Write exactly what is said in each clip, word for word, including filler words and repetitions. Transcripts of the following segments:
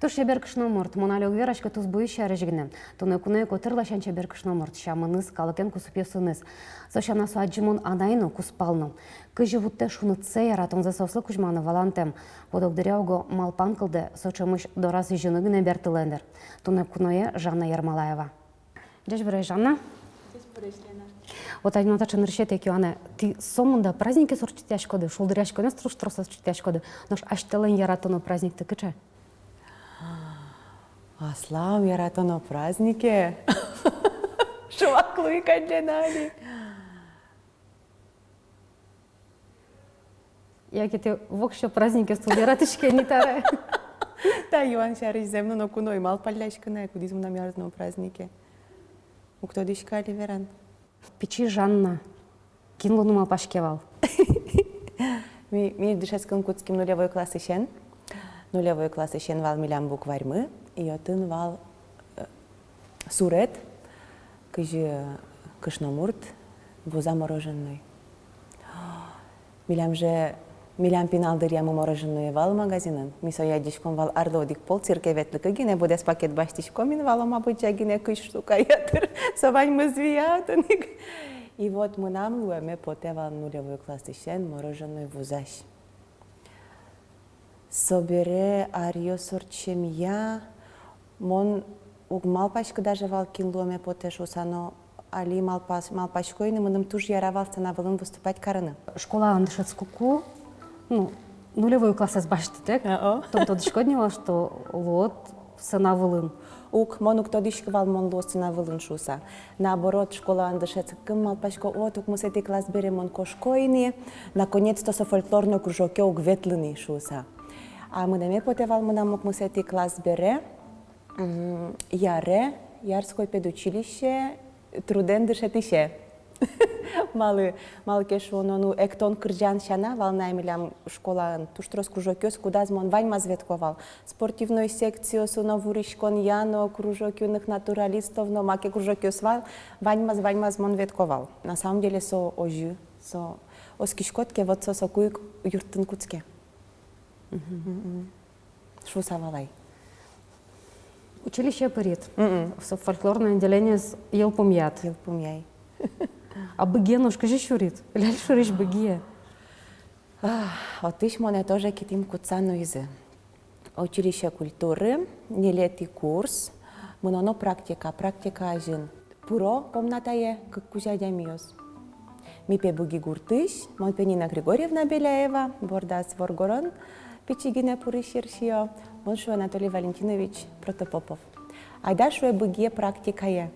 Туж чебер кышномурт. Мон али уг вераськы тусбуйыз сярысь гинэ. Туннэ куное котыр ласянь чебер кышномурт. Сямыныз калыкен кусыпъёсыныз. Со сяна, со адӟымон анай но, кузпал но. Кызьы вуттэ шунытсэ, яратонзэ соослы кузьманы, валантэм. Куд-ог дыръя уго малпан кылдэ, со ӵемысь дораз изьыны гинэ бертылэ, ӧндэр. Туннэ куное Жанна Ермолаева. Ӟечбуресь, Жанна. Ӟечбуресь, Лена. Вот али мынам таӵе нырысетӥ ик юанэ. Тӥ сомында праздникъёс ортчытъяськоды, шулдыръяськонъёс туж трос ортчытъяськоды. Нош асьтэлэн яратоно праздникты кыӵе? Аслам яратоно празднике. Шуак луи кадь, Лена, али. Яке тӥ воксё праздникъёсты уг яратӥське ни, таре? Та юан сярысь зэм но ноку но ӧй малпалляськы на, кудӥз мынам яратоно празднике. Уг тодӥськы али вераны. Пичи Жанна кин луны малпаське вал? Ми, ми дышетскыны кутским нулевой классысен. Нулевой классысен вал милям букварьмы, и отын вал, э, сурет, кызьы кышномурт вуза мороженой. Милям же, милям пинал дыръямы мороженой ӧй вал магазинын. Ми сое адӟиськом вал арлы одӥг пол, цирке ветлыку гинэ, быдэс пакет басьтӥськом ини вал, ма, быдӟа гинэ, кызь штука ятыр. Со ваньмыз вия отын ик. И вот мынам луэме потэ вал нулевой классысен мороженой вузась. Собере аръёс ортчемъя мон уг малпаськы даже вал, кин луэме потэ шуыса, но али малпас-, малпасько ини, мыным туж яра вал сцена вылын выступать карыны. Школаын дышетскыку, ну, нулевой классэз басьтытэк, о-о, тон тодӥськод ни вал, что луод сцена вылын. Уг, мон уг тодӥськы вал, мон луо сцена вылын шуыса. Наоборот, школаын дышетскыкум малпасько: вот, укмысэтӥ класс бере мон кошко ини, наконец-то со фольклорной кружоке уг ветлы ни шуыса. А мынэме потэ вал мынам укмысэтӥ класс бере, м, Яре, Ярской педучилище, трудэн дышетӥсе. Малы, малы ке шуоно, ну, эктон-кырӟан сяна вал на милям школаын туж трос кружокъёс, кудаз мон ваньмаз ветко вал. Спортивной секциосы но, вуриськонъя но, кружок юных натуралистов но, маке кружокъёс вал, ваньмаз, ваньмаз мон ветко вал. На самом деле со озьы, со, оскиськод ке, вот со соку ик юрттыны кутске. Мгм. Мгм. Шуса валай. Училище пырид. Мгм. Со фольклорное отделениез йылпумъяд. Йылпумъяй. А Быгие нош кызьы сюрид? Ляльшурысь Быгие. Ах, отысь монэ тоже китӥм кутса нуизы. Училище культуры, ньылетӥ курс, мыноно практика, практика азьын. Пыро комнатае кык кузя адямиос. Ми пе Быги гуртысь, мон пе Нина Григорьевна Беляева, бордаз воргорон пичи гинэ пурысь йырсиё, мон, шуэ, Анатолий Валентинович Протопопов. Айда, шуэ, Быгие практикае.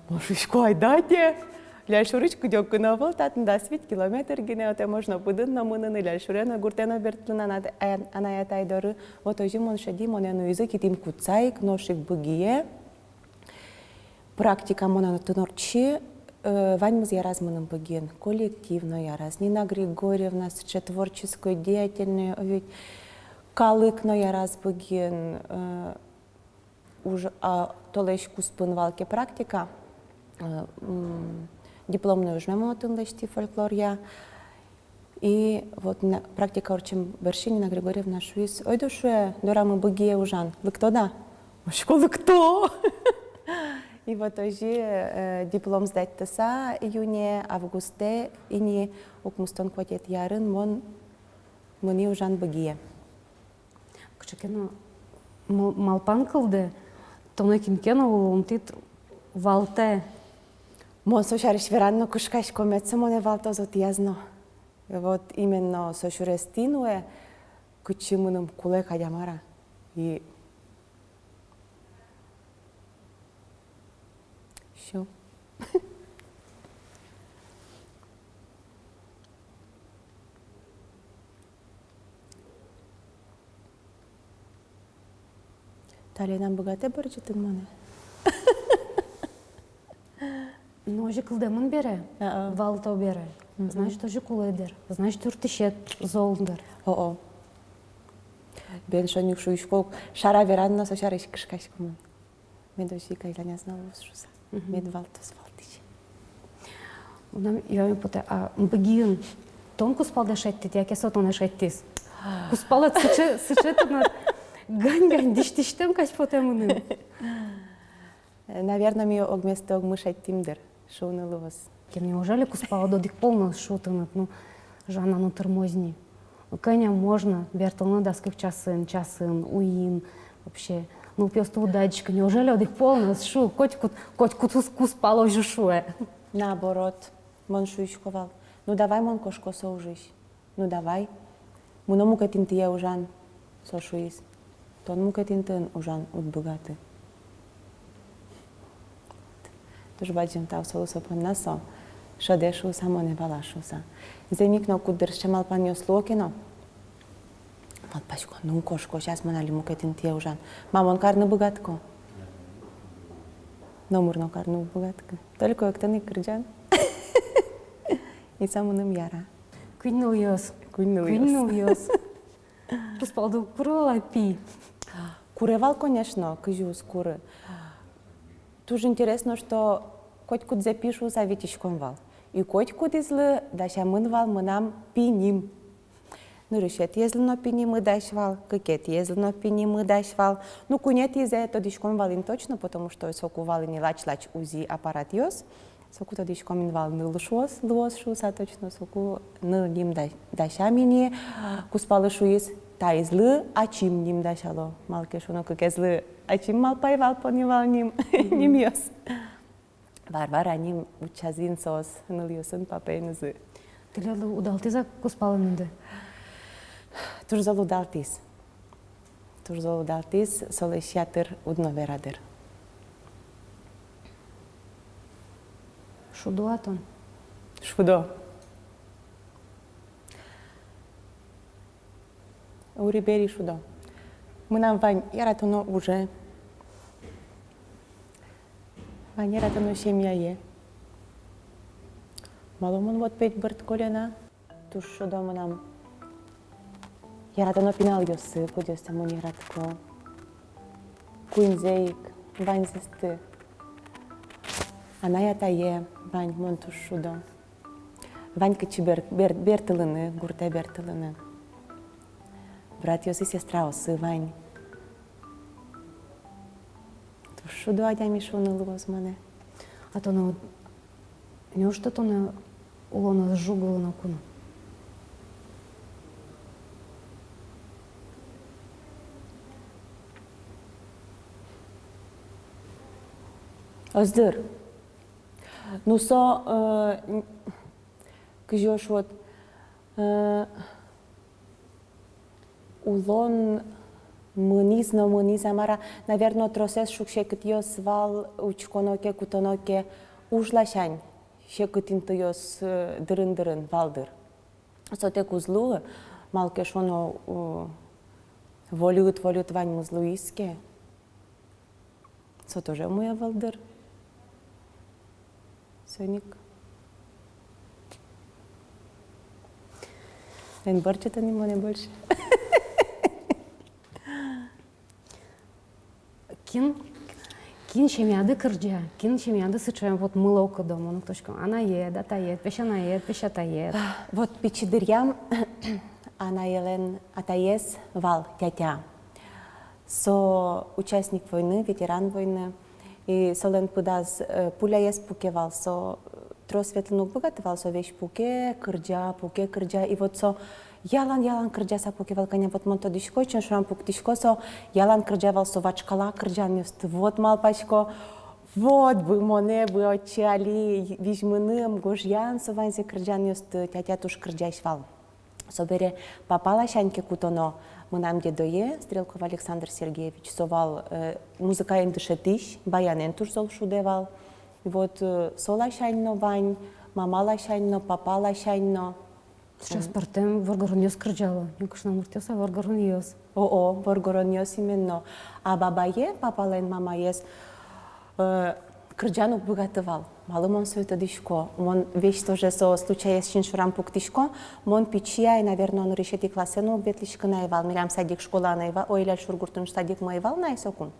Мон шуисько, айда те. Ляльшурысь кыдёкын ӧвӧл, татын дас вить километр гинэ, отэ можно пыдын но мыныны, Ляльшуре но, гуртэ но бертылыны анай-, ан-, анай-атай доры. Вот озьы мон шеди, монэ нуизы, китӥм кутса ик нош ик Быгие. Практика мон отын ортчи, э, ваньмыз яраз мыным Быгиын. Коллектив но яраз, Нина Григорьевна сыӵе творческой, деятельной, ведь калык но яраз Быгиын, э, уж-, а, толэзь куспын вал ке практика, э, м, дипломной ужме мон отын лэсьтӥ фольклоръя. И вот на, практика ортчем бере Нина Григорьевна шуиз: «Ойдо, — шуэ, — дорамы Быгие ужан, лыктод-а?» Мон шуисько: «Лыкто». И вот озьы, э, диплом сдать тыса июне, августэ ини, укмыстон куатетӥ арын мон мыни ужан Быгие. Кыӵе ке но мал-, малпан кылдэ, тонэ кин ке но улонтӥд валтэ. Мон со сярысь вераны но кышкасько, мед со монэ валтоз отӥяз но. Вот именно со сюрестӥ нуэ, кытчы мыным кулэ кадь, мар-а. И всё. Та Лена быгатэ бӧрӟытыны монэ. Но озьы кылдэмын бере, а-а, валто бере. Мгм. Значит, озьы кулэ, дыр. Значит, юрттӥсед зол, дыр. О-о. Бен шонер шуисько, шара вераны но со сярысь кышкасько мон. Мед озьы ик азьланяз но луоз шуса. Мгм. Мед валтоз валтӥсь. Мынам юаме потэ, а МБГИын тон кузпалдэ шедьтӥд, яке со тонэ шедьтӥз? Кузпалэд сыӵе, сыӵе тынад гань-гань дӥсьтӥсьтэм кадь потэ мыным. Наверно, ми огместы огмы шедьтӥм, дыр, шуыны луоз. Ке, неужели кузпалэд одӥг пол но ӧз шу тыныд: ну, Жанна, ну, тырмоз ни. Ну, кӧня можно бертылыны дас кык часын, часын, уин, вообще? Ну, пиосты уд адӟиськы, неужели одӥг пол но ӧз шу? Котькуд, котькуд куз-, кузпал озьы шуэ. Наоборот, мон шуисько вал: ну, давай мон кошко со ужысь. Ну, давай, мыно мукет интые ужан. Со шуиз: тон мукет интыын ужан уд быгаты. Туж бадӟым тау солы со понна, со шӧдэ шуса, монэ вала шуса. Зэм ик но, куддыр сыӵе малпанъёс луо ке но, малпасько: ну, кошко, сейчас мон али мукет интые ужан. Ма, мон карны быгатӥсько? Номыр но карны уг быгатӥськы. Только эктон ик кырӟан. И со мыным яра. Куинь нылъёс. Куинь нылъёс. Куинь нылъёс. Кузпалды куре вал-а пи? Куре вал, конечно, кызьы уз куры. Туж интересно, что котькудзэ пи шуса витиськом вал. И котькудӥзлы дасямын вал мынам пи ним. Нырысетӥезлы но пи нимы дась вал, кыкетӥезлы но пи нимы дась вал. Ну, куинетӥзэ тодӥськом вал ини точно, потому что соку вал ини лач-лач УЗИ аппаратъёс. Соку тодӥськом ини вал, ныл шуоз, луоз шуса точно, соку ныл ним да-, дасям ини. Кузпалы шуиз: таизлы ачим ним дасяло. Малы ке шуоно, кыкезлы ачим малпай вал, пони вал ним, нимъёс. Варвара ним утчазы ини соос нылъёсын папаенызы. Тӥледлы удалтӥз-а кузпалыныды? Туж зол удалтӥз. Туж зол удалтӥз, солэсь ятыр уд но вера, дыр. Шудо-а тон? Шудо. Ури-бери шудо. Мынам вань яратоно уже. Вань яратоно семьяе. Малы мон вот петь бӧрдӥсько лена. Туж шудо мынам яратоно пиналъёсы, кудъёссэ мон яратӥсько. Куиньзэ ик, ваньзэсты. Анай-атае вань, мон туж шудо. Вань кытчы бер-, бер-, бертылыны, гуртэ бертылыны. Братъёсы, сестраосы вань. Туж шудо адями шуыны луоз монэ. А тонэ, неужто тонэ улонэз жуг вылын уг уно? Ӧз, дыр. Ну, со, э, н-, кызьы шуод, э, улон мынӥз но мынӥз, а мар-а, наверно, тросэз шуг-секытъёс вал, учконо ке, кутоно ке, уж ласянь секыт интыос, э, дырын-дырын вал, дыр. Сотэк уз луы, малы ке шуоно, э, вольыт, вольыт ваньмыз луиз ке. Со тоже умой ӧвӧл, дыр. Соин ик. Эн бӧрдыты ни монэ больше. Кин, кин семьяды кырӟа, кин семьяды сыӵе вот мыло-кыдо, мон уг тодӥськы, анаед, атаед, песянаед, песятаед? Вот пичи дыръям анаелэн атаез вал, тятя. Со участник войны, ветеран войны. И солэн пыдаз, э, пуляез пуке вал, со, э, трос ветлыны уг быгаты вал, со весь пуке, кырӟа, пуке, кырӟа. И вот со ялан-ялан кырӟаса пуке вал, кӧня вот мон тодӥсько, ӵем шорам пуктӥсько, со ялан кырӟа вал со вашкала кырӟанъёсты. Вот малпасько, вот бы монэ бы отчы али визьмыны, гожъян со ваньзэ кырӟанъёсты, тятя туж кырӟась вал. Собере папа ласянь ке кутоно, мынам дедое, Стрелков Александр Сергеевич, со вал, э, музыкаен дышетӥсь, баянэн туж зол шудэ вал. Вот, э, со ласянь но вань, мама ласянь но, папа ласянь но. Сейчас пӧртэм воргоронъёс кырӟало, не кышномуртъёс, а воргоронъёс. О-о, воргоронъёс именно. А бабае, папалэн мамаез, э, Кырӟан уг быгаты вал. Малы мон сое тодӥсько? Мон весь тоже со случаез син шорам пуктӥсько. Мон пичи ай, наверно, нырысетӥ классэ но уг ветлӥськы на ай вал. Милям садик, школа но ай вал, ой, Ляльшур гуртын садик но ай вал на ай соку.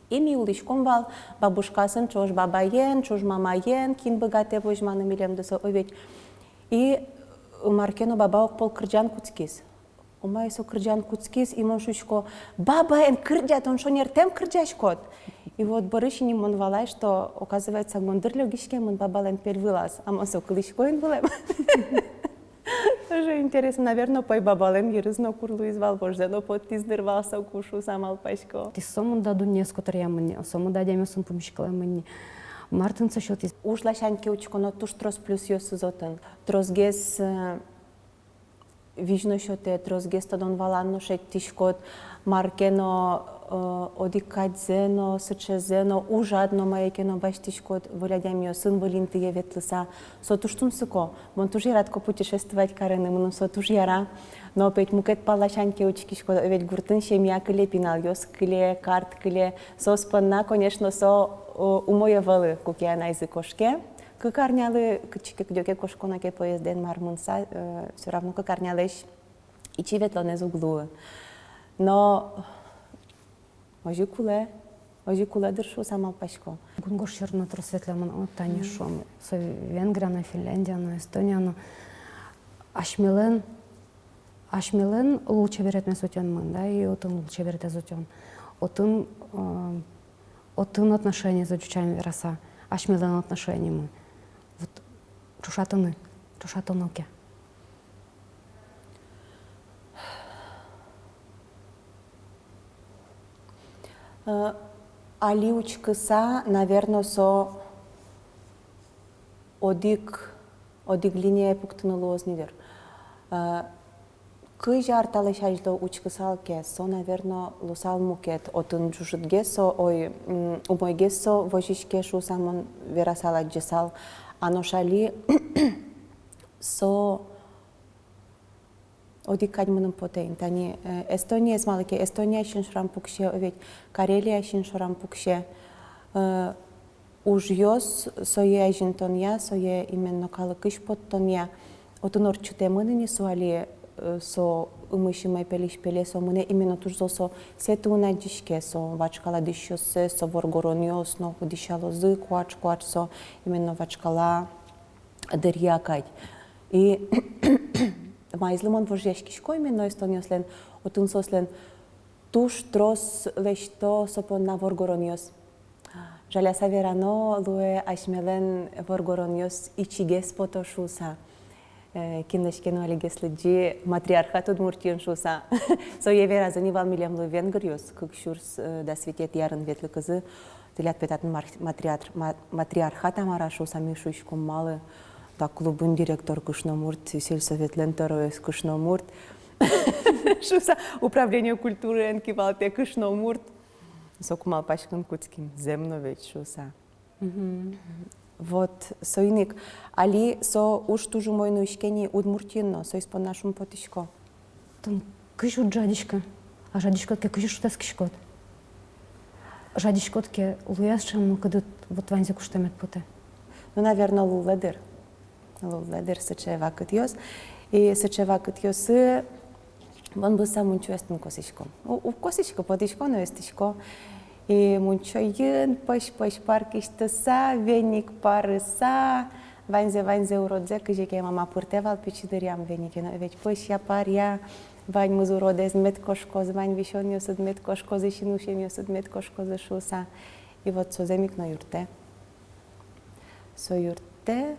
И ми улӥськом вал бабушкаосын, ӵош бабаен, ӵош мамаен, кин быгатэ возьманы милемды со, ой ведь. И мар ке но баба огпол кырӟан кутскиз. Омай со кырӟан кутскиз, и мон шуисько: «Баба, эн кырӟа, тон шонертэм кырӟаськод». И вот бӧрысь ини мон валай, что, оказывается, гондыр лёгиськемын бабалэн пель вылаз, а мон со кылӥсько ини вылэм. Тоже интересно, наверно, пӧй бабалэн йырыз но кур луиз вал, вожзэ но поттӥз дыр вал соку, шуса малпасько. Тӥ сомында дуннеез котыръямын ни, сомында адямиосын пумиськылэмын ни. Мар тыныд со сётӥз? Уж ласянь ке учконо, туж трос плюсъёсыз отын. Тросгес, э, визь но сётэ, тросгес тодон-валан но шедьтӥськод, мар ке но, э, одӥг кадьзэ но, сыӵезэ но, ужад но, мае ке но басьтӥськод, выль адямиосын, выль интые ветлыса. Со туж тунсыко. Мон туж яратӥсько путешествовать карыны, мыным со туж яра. Но опять мукет палласянь ке учкиськод, ведь гуртын семья кыле, пиналъёс кыле, карт кыле. Соос понна, конечно, со, э, умой ӧвӧл, куке анайзы кошке. Кык арнялы кытчы ке, кыдёке кошконо ке поездэн, мар мыныса, э, всё равно кык арнялэсь ичи ветлонэз уг луы. Но озьы кулэ, озьы кулэ дыр, шуса малпасько. Кунгож сьӧрын но трос ветлэмын, о, тани шуом, со Венгрия но, Финляндия но, Эстония но. Асьмелэн, асьмелэн лулчеберетмес утёнмы, да, и отын лулчеберетэз утён. Отын, э, отын отношениез ӟучамы вераса, асьмелэн отношениемы. Вот ӵошатыны, ӵошатыны ке. Э, али учкыса, наверно, со одӥг, одӥг линие пуктыны луоз ни дыр. Э, кызь ар талэсь азьло учкысал ке, со, наверно, луысал мукет, отын ӝужытгес со, ой, м, умойгес со возиське, шуса мон верасал, адӟысал. А нош али со одӥг кадь мыным потэ ини. Тани, э, Эстониез, малы ке Эстония син шорам пуксе, о ведь, Карелия син шорам пуксе. Э, ужъёс, сое азинтонъя, сое именно калыкысь поттонъя. Отын ортчытэмын ини со али, э, со ымысь-ымы, пельысь-пеле со мынэ, именно туж зол со сэтыын адӟиське, со вашкала дӥсьёссэ, со воргоронъёс но дӥсялозы куаӵ-куаӵ, со именно вашкала дыръя кадь. И маизлы мон вожъяськисько именно эстонъёслэн, отын соослэн туж трос лэсьто со понна воргоронъёс. Жаляса верано луэ, асьмелэн воргоронъёс ичигес пото шуса. Э, кинлэсь ке но алигес лыдӟи, матриархат Удмуртиын шуса. Сое веразы ни вал милемлы венгръёс, кык сюрс, э, дас витетӥ арын ветлыкузы. Тӥляд пе татын мар-, матриар-, ма-, матриархат-а, мар-а шуса, ми шуиськом, малы. Та клубын директор кышномурт, сельсоветлэн тӧроез кышномурт. Шуса, управление культурыен кивалтэ кышномурт. Соку малпаськыны кутским, зэм но ведь, шуса. Мгм. Вот, соин ик али со уж туж умой нуиське ни Удмуртиын но, соиз понна шумпотӥсько. Тон кызьы уд жадиськы, а жадиськод ке, кызьы шутэтскиськод? Жадиськод ке, луэ-а сыӵе мылкыдыд, вот ваньзэ куштэмед потэ? Ну, наверно, луылэ дыр. Луылэ дыр сыӵе вакытъёс. И сыӵе вакытъёсы мон быса мунчо эстыны косӥсько. У-, уг косӥськы, потӥсько но эстӥсько. И мунчоын пӧсь-пӧсь пар кисьтыса, веник парыса, ваньзэ, ваньзэ уродзэ, кызьы ке мама пыртэ вал пичи дыръям веникен, ведь пӧсья, паръя, ваньмыз уродэз мед кошкоз, вань висёнъёсыд мед кошкозы, синусемъёсыд мед кошкозы шуса. И вот со зэм ик но юрттэ. Со юрттэ,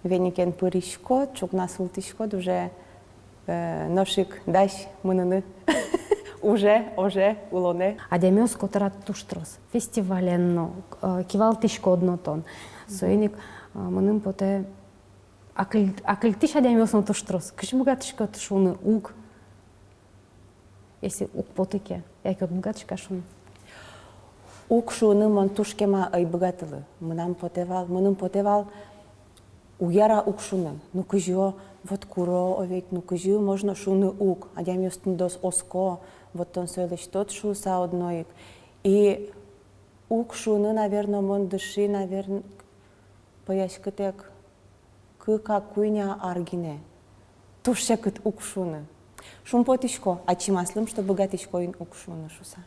веникен пыриськод, ӵукна султӥськод, уже, э, нош ик дась мыныны. Уже, уже улонэ. Адямиос котырад туж трос. Фестивален но, э, кивалтӥськод но тон. Соин ик, э, мыным потэ, акыль-, акыльтӥсь адямиос но туж трос. Кызьы быгатӥськод шуыны уг? Если уг поты ке, яке уд быгатӥськы-а шуыны? Уг шуыны мон туж кема ӧй быгатылы. Мынам потэ вал, мыным потэ вал, уг яра уг шуыны. Ну кызьы, вот куро, о ведь, ну кызьы можно шуыны уг? Адямиос тыныд оско, вот тон сое лэсьтод шуса одно ик. И Уг шуны, наверно, мон дыши, наверно, пӧяськытэк кык-а, куинь-а ар гинэ. Туж секыт уг шуны. Шумпотӥсько, ачим аслым, что быгатӥсько ини уг шуны шуса.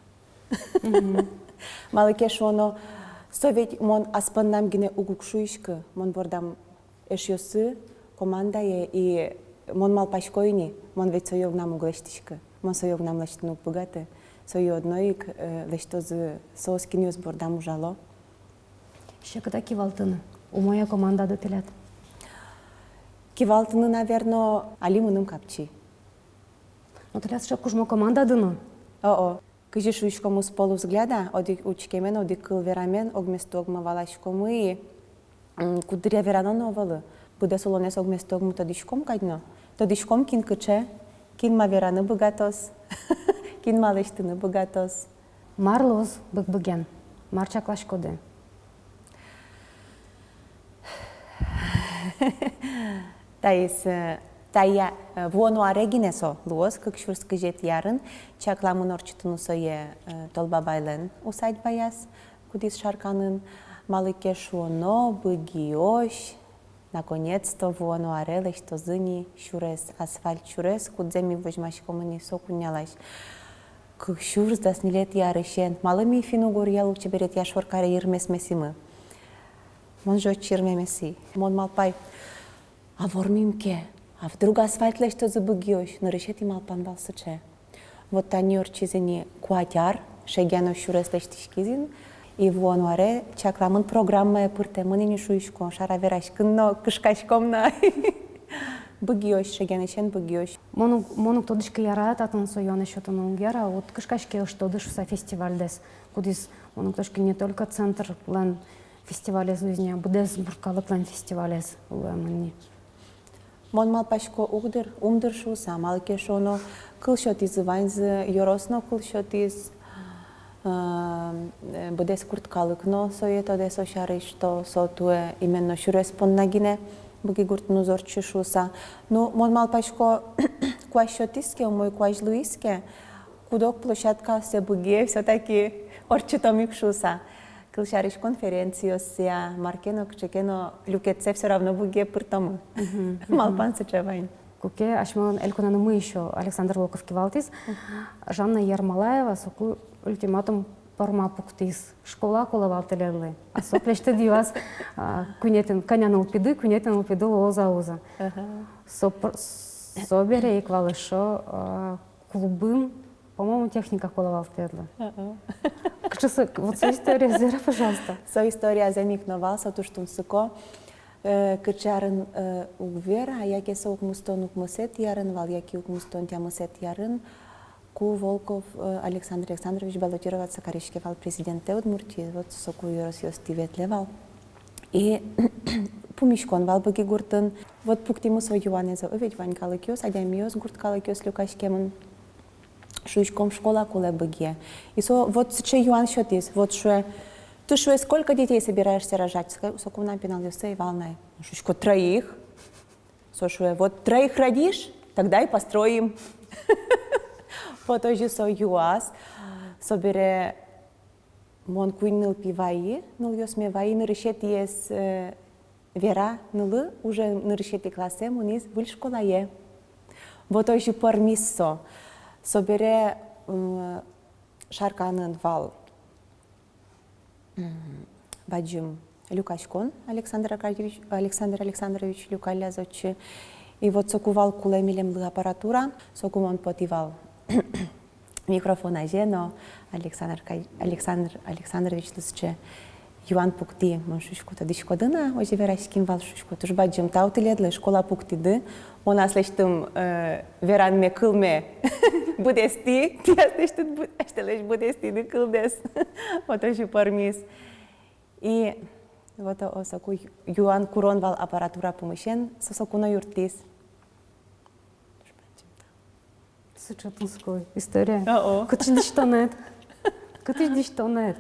Мгм. Малы ке шуоно, со ведь мон ас поннам гинэ уг, уг шуиськы, мон бордам эшъёсы, командае, и мон малпасько ини, мон ведь сое огнам уг лэсьтӥськы, мон сое огнам лэсьтыны уг быгаты, сое одно ик, э, лэсьтозы соос, кинъёс бордам ужало. Секыт-а кивалтыны? Умой-а командады тӥляд? Кивалтыны, наверно, али мыным капчи. Но тӥляд сыӵе кужмо командады но. О-о. Кызьы шуиськомы, с полувзгляда, одӥг учкемен, одӥг кыл верамен, огместы огмы валаськомы и, м, куддыръя верано но ӧвӧл. Быдэс улонэз огместы огмы тодӥськом кадь но. Тодӥськом, кин кыӵе, кин ма вераны быгатоз, кин ма лэсьтыны быгатоз. Мар луоз Быг-Быген? Мар чакласькоды? Таиз, э, тая, э, вуоно аре гинэ со луоз, кык сюрс кызетӥ арын. Чакламын ортчытыны сое, э, Толбабайлэн усадьбаяз, кудӥз Шарканын. Малы ке шуоно, Быгиозь наконец-то вуоно аре лэсьтозы ни сюрес, асфальт сюрес, кудзэ ми возьмаськомы ни со кунялась. Кык сюрс дас ньылетӥ арысен. Малы ми финн-угоръя лулчеберетъя шоркаре йырмесмесимы? Мон же отчы йырмемесӥ. Мон малпай, а вормим ке, а вдруг асфальт лэсьтозы Быгиозь? Нырысетӥ малпан вал сыӵе. Вот тани ортчиз ини куать ар, Шегъяно сюрес лэсьтӥськиз ини, и вуоно аре чакламын программае пыртэмын ини, шуисько, шара вераськын но, кышкаськом но. Быгиозь, Шегъянысен Быгиозь. Мон уг, мон уг тодӥськы, яра-а татын со юанэз сётыны, уг яра, вот кышкаське, ӧжыт тодӥсько шуса фестивальдэс, кудӥз, мон уг тодӥськы, не только центрлэн фестивалез луиз ни, а быдэс гурт калыклэн фестивалез луэмын ни. Мон малпасько, уг дыр, ум дыр шуса, малы ке шуоно, кыл сётӥзы ваньзы, ёрос но кыл сётӥз, э, быдэс гурт калык но сое тодэ со сярысь, что со туэ именно сюрес понна гинэ Быги гуртын уз ортчы шуса. Ну, мон малпасько, куазь сётӥз ке, умой куазь луиз ке, куд-ог площадкаоссэ Быгие всё-таки ортчытом ик шуса. Кылсярысь, конференциоссэ, мар ке но, кыӵе ке но люкетсэ всё равно Быгие пыртомы. Мгм, мгм. Малпан сыӵе вань. Куке асьмелэн элькунамы ещё Александр Волков кивалтӥз, мгм, Жанна Ермолаева соку ультиматум форма пуктӥз: школа кулэ вал тӥледлы. А со, пелештыд, юаз, а, куинетӥ, кӧня нылпиды, куинетӥ нылпиды луоз-а, уз-а. Ага. Со пр-, собере ик вал ещё, а, клубын, по-моему, техника кулэ вал тӥледлы. Ага. Кыӵе со, вот со история, вера, пожалуйста. Со история зэм ик но вал, со туж тунсыко. Э, кыӵе арын, э, уг вера, яке со укмыстон укмысэтӥ арын вал, яке укмыстон тямысэтӥ арын. Ку Волков, э, Александр Александрович баллотироваться кариське вал президентэ Удмуртии, вот соку ёросъёстӥ ветлэ вал. И пумиськон вал Быги гуртын. Вот пуктӥмы со юанэз, о, ведь вань калыкъёс, адямиос, гурт калыкъёс люкаськемын. Шуиськом, школа кулэ Быгие. И со вот сыӵе юан сётӥз, вот шуэ: «Ты, — шуэ, — сколько детей собираешься рожать?» Ска-, соку мынам пиналъёсы ӧй вал на. Шуисько: «Троих». Со шуэ: «Вот троих родишь, тогда и построим». Вот озьы со юаз. Собере мон куинь нылпи вайи, нылъёсме вайи, нырысетӥез, э, вера нылы, уже нырысетӥ классэ мынӥз выль школае. Вот озьы пӧрмиз со. Собере, м, Шарканын вал М, бадӟым люкаськон, Александр Аркадьевич, Александр Александрович люкалляз отчы. И вот соку вал кулэ милемлы аппаратура, соку мон потӥ вал микрофон азе но Александр Аркадь-, Александр Александровичлы сыӵе юан пуктӥ. Мон шуисько: «Тодӥськоды на, озьы вераським вал», — шуисько. «Туж бадӟым тау тӥледлы, школа пуктӥды. Мон аслэсьтым, э, веранме, кылме быдэстӥ, тӥ аслэсьтыд бы-, асьтэлэсь быдэстӥды кылдэс». Вот озьы пӧрмиз. И вот, о, соку ю-, юан курон вал аппаратура пумысен, со соку но юрттӥз. Сыӵе тунсыко история. О-о. Кытысь дӥсьтонэд? Кытысь дӥсьтонэд?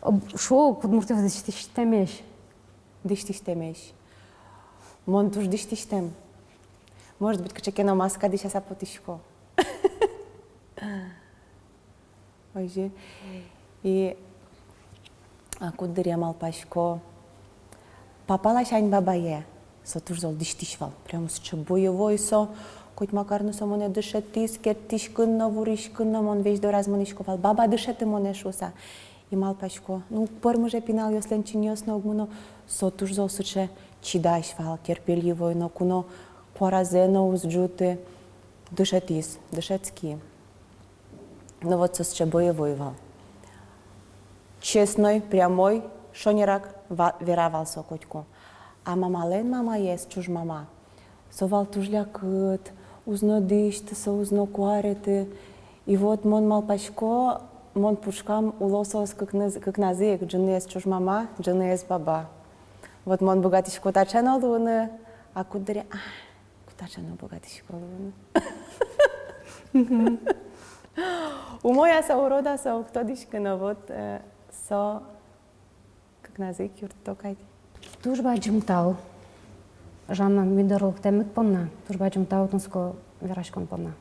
Об-, шуо, удмуртъёс дӥсьтӥсьтэмесь. Дӥсьтӥсьтэмесь. Мон туж дӥсьтӥсьтэм. Может быть, кыӵе ке но маска дӥсяса потӥсько. Озьы. И А куддыръя малпасько, папа ласянь бабае, со туж зол дӥсьтӥсь вал. Прямо сыӵе боевой со, котьма кар но со монэ дышетӥз, керттӥськыны но, вуриськыны но, мон весь дораз мынӥсько вал, баба, дышеты монэ шуса. И малпасько, ну, уг пӧрмы же пиналъёслэн чиньыос но, уг мыно, со туж зол сыӵе чидась вал, терпеливой но, куно куаразэ но уз ӝуты, дышетӥз, дышетски. Но вот со сыӵе боевой вал. Честной, прямой, шонерак ва-, вера вал со котьку. А мамалэн мамаез, чужмама, со вал туж лякыт, уз но дӥсьты со, уз но куареты. И вот мон малпасько, мон пушкам уло соос кыкназ-, кыкназы ик, ӝыныез чужмама, ӝыныез баба. Вот мон быгатӥсько таӵе но луыны, а куддыръя, а, куддыръя но быгатӥсько луыны. Умой-а со, урод-а со, уг тодӥськы, но вот, э, со кыкназы ик юртто кадь. Туж бадӟым тау, Жанна, ми доры лыктэмед понна, туж бадӟым тау тунсыко вераськон понна.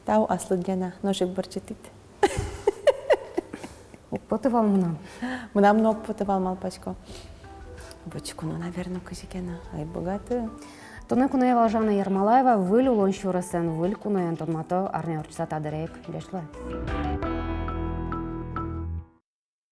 Тау аслыд, Лена, нош ик бӧрӟытӥд. Уг поты вал мынам. Мынам но уг поты вал, малпасько. Вӧчконо, наверно, кызьы ке но, ӧй быгаты. Туннэ куное вал Жанна Ермолаева, выль улон сюресэн, выль куноен тодмато арня ортчыса та дыре ик. Ӟеч луэ.